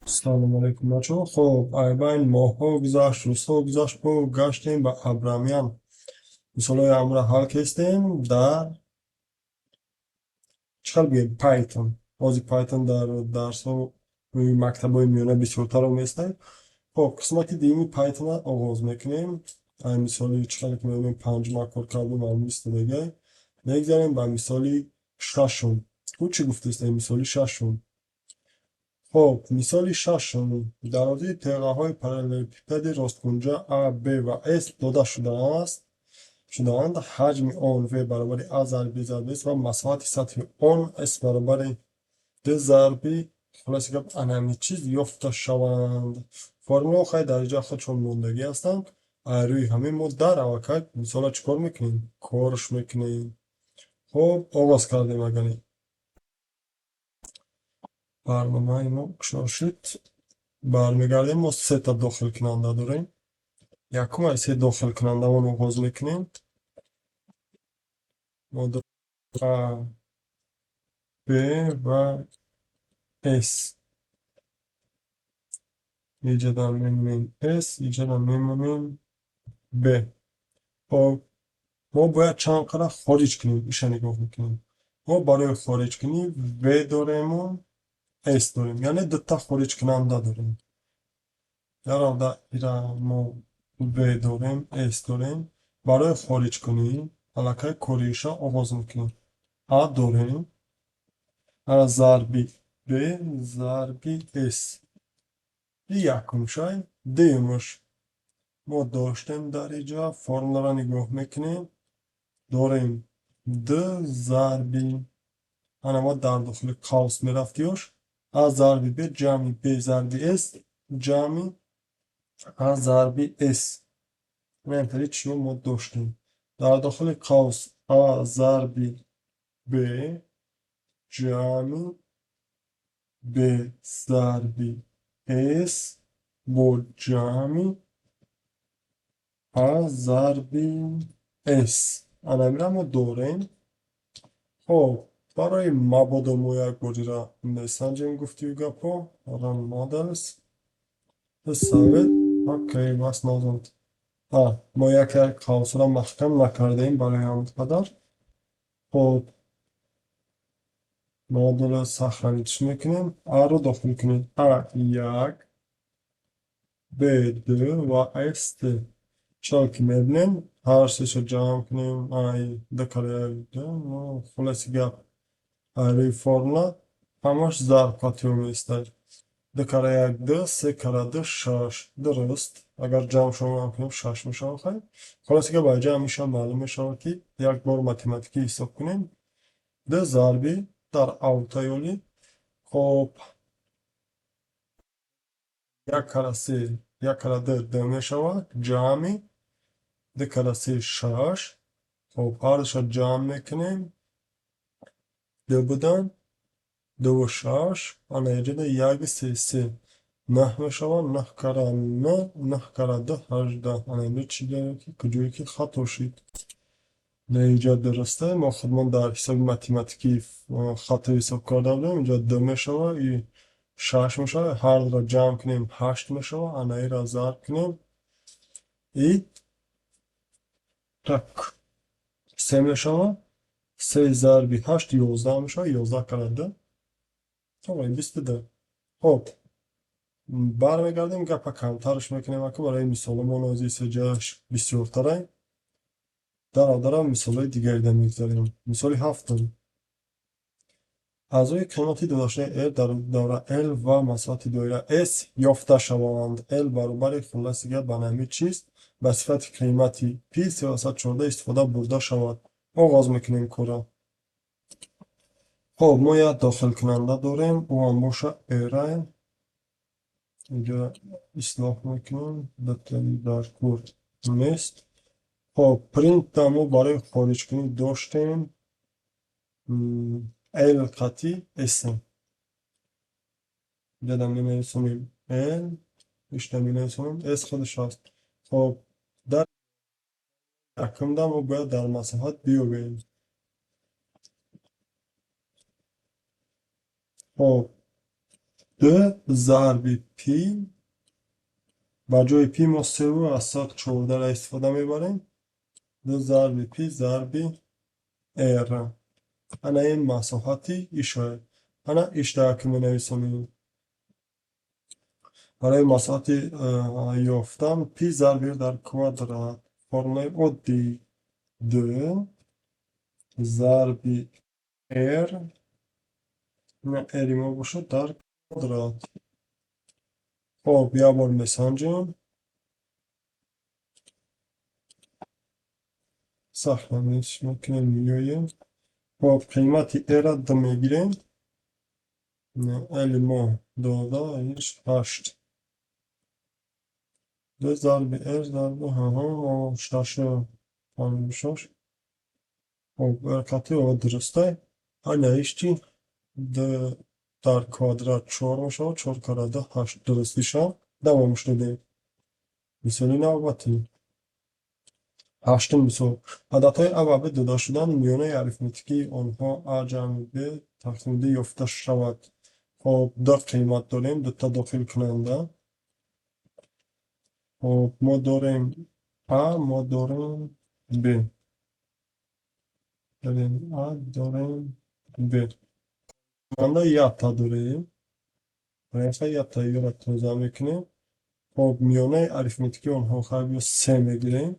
Салом алейкум, бачаҳо. Хоб, айбайн моҳҳо гузашт, рӯзҳо гузашт, бо гаштем ба Абрамян. Мисолҳои амра ҳал кестем дар чӣ хел бигӯем, Python. Ҳозир Python дар дарсҳо мактабҳои миёна бисёртар оместад. Хоб, қисмати дуюми Python-ро оғоз мекунем. Ай мисоли чӣ хеле ки мебинем, панҷума кор кардем, маълум истодагай. Мегзарем ба мисоли шашум. Ӯ чӣ гуфтааст ай мисоли шашум? Хоб, мисоли шашум: дарозии теғаҳои параллелепипеди росткунҷа А, Б ва С дода шудаанд. Ҳаҷми он В баробари А зарби Б зарби С ва масоҳати сатҳи он С баробари Д зарби, хулоси гап, анами чиз ёфта шаванд. Формулаҳо хай дар инҷа худшон мондагӣ ҳастанд. Аз рӯи ҳамин мо дар аввалкак мисолро чӣ кор мекунем? Корш мекунем. Хоб, оғоз кардем. Агани барномаи мо кушод шуд. Бармегардем, мо сета дохилкунанда дорем. Якум аз се дохилкунандамон оғоз мекунем. Мо А, Б ва С. Иҷода мемонем С, иҷода мемонем Б. Хоб, мо бояд чанд қадр хориҷ кунем, иша нигоҳ мекунем. Мо барои хориҷкунӣ В дорему С дорем, яъне дута хориҷкунанда дорем. Яравда ира мо В дорем, С дорем. Барои хориҷкунӣ аллакай кори иша оғоз мекунем. А дорем, А зарби Б зарби С. И якумшай. Дуюмаш мо доштем дар инҷа, формуларо нигоҳ мекунем. Дорем Д зарби, ана мо дар дохили қавс мерафт ёш, А зарби Б ҷамъи Б зарби С ҷамъи А зарби С. Интари чиё мо доштем. Дар дохили қавс А зарби Б ҷамъи Б зарби С бо ҷамъи А зарби С. Ана инро мо дорем. Хоб, барои мабодо мо як борира месанҷем гуфтию гапҳо. Run models. Save. Окей, бас назад. Мо яке қавсро маҳкам накардаем, барои ҳамин қадар. Хоб, модулро сохранить мекунем. А-ро дохил кунед. А як, Б ду ва С ду. Чаро ки мебинем, ҳар сеша ҷамъ кунем, ай ду кара як ду, хулоси гап, рӯи формула ҳамаш зарб қатъиё меистад. Ду кара як ду, се кара ду шаш. Дуруст. Агар ҷамъшон кунем, шаш мешавад. Хайр. Хулоси гап, аз ҷамъиша маълум мешавад, ки як бор математикӣ ҳисоб кунем. Ду зарби дар автаёли. Хоб, як кара се, як кара ду ду мешавад, ҷамъи ду кара се шаш. Хоб, ҳардуша ҷамъ мекунем. Ду будан, дуву шаш, ана инҷода як се се. Наҳ мешавад, наҳ кара нӯ, наҳ кара ду 18. Ана инҷо чӣ дорем, ки куҷое ки хато шуд? Не, инҷа дуруста. Мо худмон дар ҳисоби математикӣ хато ҳисоб карда будем. Инҷо ду мешавад и шаш мешавад. Ҳардуро ҷамъ кунем, ҳашт мешавад. Ана инро зарб кунем. И так се мешавад. Се зарби ҳашт 11 мешавад. 11 кара ду. 22. Хоб, бармегардем, гапа камтарш мекунем, ака барои мисолҳомон ози сеҷаш бисёртарай. Дарав мисолҳои дигарида мегзарем. Мисоли ҳафтум. Аз рӯи қимати додашудаи R дар давра L ва масоҳати доира S ёфта шаванд. L баробари, хулоси гап, ба нами чиз ба сифати қимати пи 314 истифода бурда шавад. Оғоз мекунем корро. Хоб, мо як дохилкунанда дорем, ӯ ҳам боша R. Инҷо ислоҳ мекунем, датаи дар кор нест. Хоб, print мо барои хориҷкунӣ доштем L қатъи S. Инҷа менависонем L, ишта менависонем S, худаш аст. Хоб, дар якумда мо бояд дар масоҳат биёбем. Хоб, Ду зарби пи, ба ҷои пи мо 3,14-ро истифода мебарем. Ду зарби пи зарби r. Ана ин масоҳати ишояд. Ана ишта ки менависонем. Барои масоҳати ёфтан пи зарби r дар квадрат. Формулаи оддӣ: ду зарби r, r-и мо бошад дар квадрат. Хоб, як бор месанҷем. Сахнамеш мекунем, меоем. Хоб, қимати r-ро ду мегирем. L мо 12, иш 8. Ду зарби r зарби 6,56. Хоб, қати о дурустай. Ана иш чи? Ду дар квадрат чор мешавад, чор кара ду ҳашт, дуруст иша. Давомаш додем. Мисоли навбатӣ. Ҳаштум мисол. Ададҳои а ва б дода шуданд, миёнаи арифметикии онҳо а ҷамъи б тақсими д ёфта шавад. Хоб, ду қимат дорем, дута дохилкунанда. Хоб, мо дорем а, мо дорем б. Дорем а, дорем б. Кунанда якта дорем. Барои якта ёро тоза мекунем. Хоб, миёнаи арифметикии онҳо хайр биё се мегирем.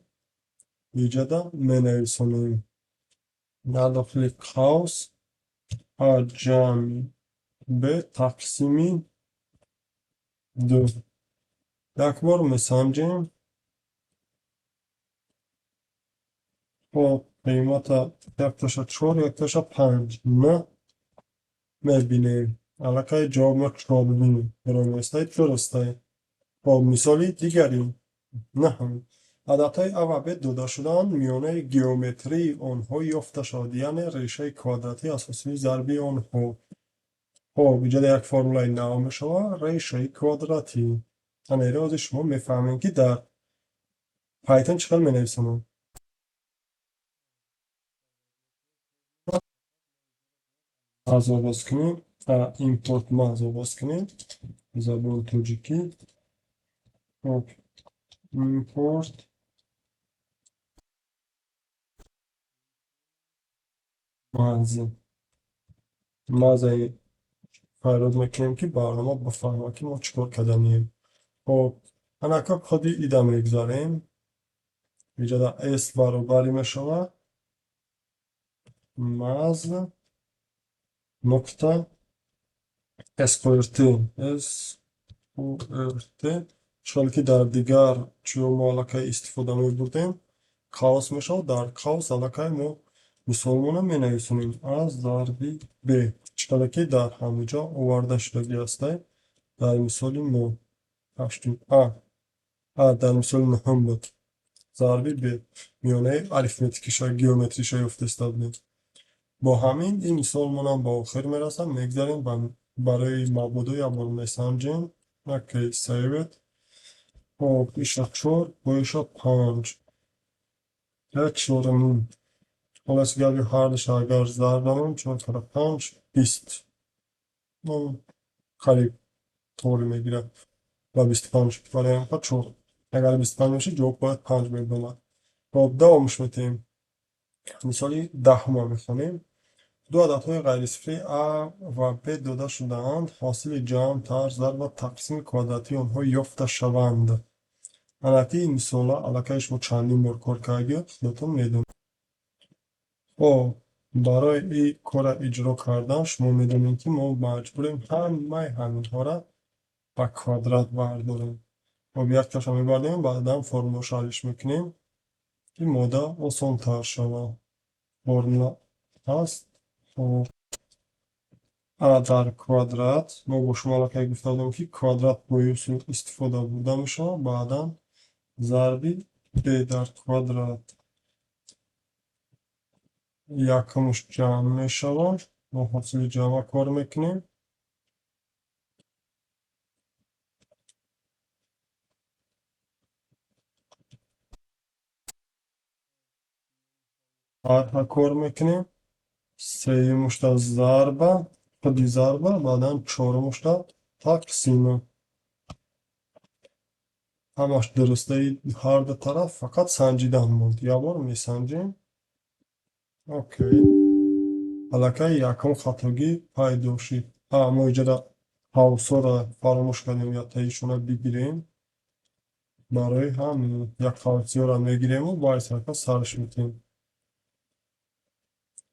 Иҷода менависонем. Дар дохили қавс а ҷамъи б тақсими ду. Як бор месанҷем. Хоб, қимата якташа чор, якташа панҷ. На мебинем. Аллакай ҷавоб мо чорним бароместай, дурустай. Хоб, мисоли дигари. Наҳум. Ададҳои а ва б дода шудаанд, миёнаи геометрии онҳо ёфта шавад, яъне решаи квадратӣ аз ҳосили зарби онҳо. Хоб, иҷода як формулаи нав мешавад, решаи квадратӣ. Ана иро ҳозир шумо мефаҳмем, ки дар Python чӣ хел менависонам. Аз оғоз кунем, импорт маҳз оғоз кунем. Забони тоҷикӣ. Хоб, импорт маҳз. Мазаи фарёд мекунем, ки барнома бифаҳмад, ки мо чӣ кор карданием. Хоб, анака коди ида мегузарем. Иҷода s баробари мешавад маз нуқта sqrt, sqrt, чунон ки дар дигар чиё мо аллакай истифода мебурдем, қавс мешавад. Дар қавс аллакай мо мисолмона менависонем: а зарби б, чӣ ки дар ҳаминҷо оварда шудагӣ ҳастай. Дар мисоли мо ҳаштум а дар мисоли нуҳум буд, зарби б, миёнаи арифметикиша, геометриша ёфта истода будем. Бо ҳамин ин мисолмонам ба охир мерасад. Мегзарем барои мабодо, як бор месанҷем. Окей, save it. Хоб, иша чор, бо иша панҷ, як чорумин. Холас габи ҳардуша агар зарб намоем, чор кара панҷ 20, қариб тоғри мегирад ба 25. Барои ҳамқа чор агар 25 бошад, ҷавоб бояд панҷ мебомад. Хоб, давомаш метаҳем. Мисоли даҳума мехонем. Ду ададҳои ғайрисифрии а ва б дода шудаанд, ҳосили ҷамъ, тарҳ, зарб ва тақсими квадратии онҳо ёфта шаванд. Албатта, ин мисолҳо аллакай шумо чандин бор кор кардагиёд, худатон медонед. Хоб, барои ин корро иҷро кардан шумо медонед, ки мо маҷбурем ҳамаи ҳаминҳоро ба квадрат бардорем. Хоб, якташа мебардорем, баъдан формулаша ҳаллиш мекунем, ки мода осонтар шавад. Формула ҳаст. Хоб, а дар квадрат, мо бо шумо аллакай гуфта будем, ки квадрат бо усул истифода бурда мешавад, баъдан зарби б дар квадрат. Якумш ҷамъ мешавад, мо ҳосили ҷамъа кор мекунем. Тарҳа кор мекунем. Сеюмушта зарба, худи зарба, баъдан чорумушта Тақсима. Ҳамаш дурустаи ҳар ду тараф, фақат санҷидан монд. Як бор месанҷем. Окей. Аллакай якум хатогӣ пайдо шуд. Мо иҷода қавсҳоро фаромӯш кардем, яктаишона бигирем. Барои ҳамин як қавсиёро мегирему баъди сарш метиҳем.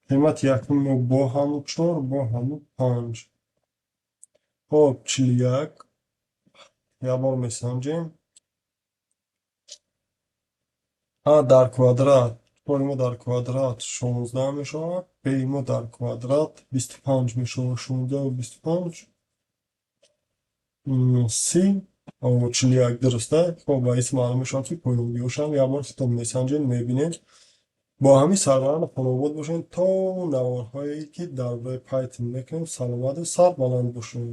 Қимати якуми мо бо ҳаму чор, бо ҳаму панҷ. Хоб, 41. Як бор месанҷем. А дар квадрат, чори мо дар квадрат 16 мешавад, б мо дар квадрат 25 мешавад, 16 25 30, 41 дуруста. Хоб, ба исм маълум мешавад, ки поёнгиҳошам як бор хитоб месанҷем, мебинем. Бо ҳамин сарбаланду хонобод бошед то наворҳое, ки дар бораи Python мекунем. Саломату сарбаланд бошед.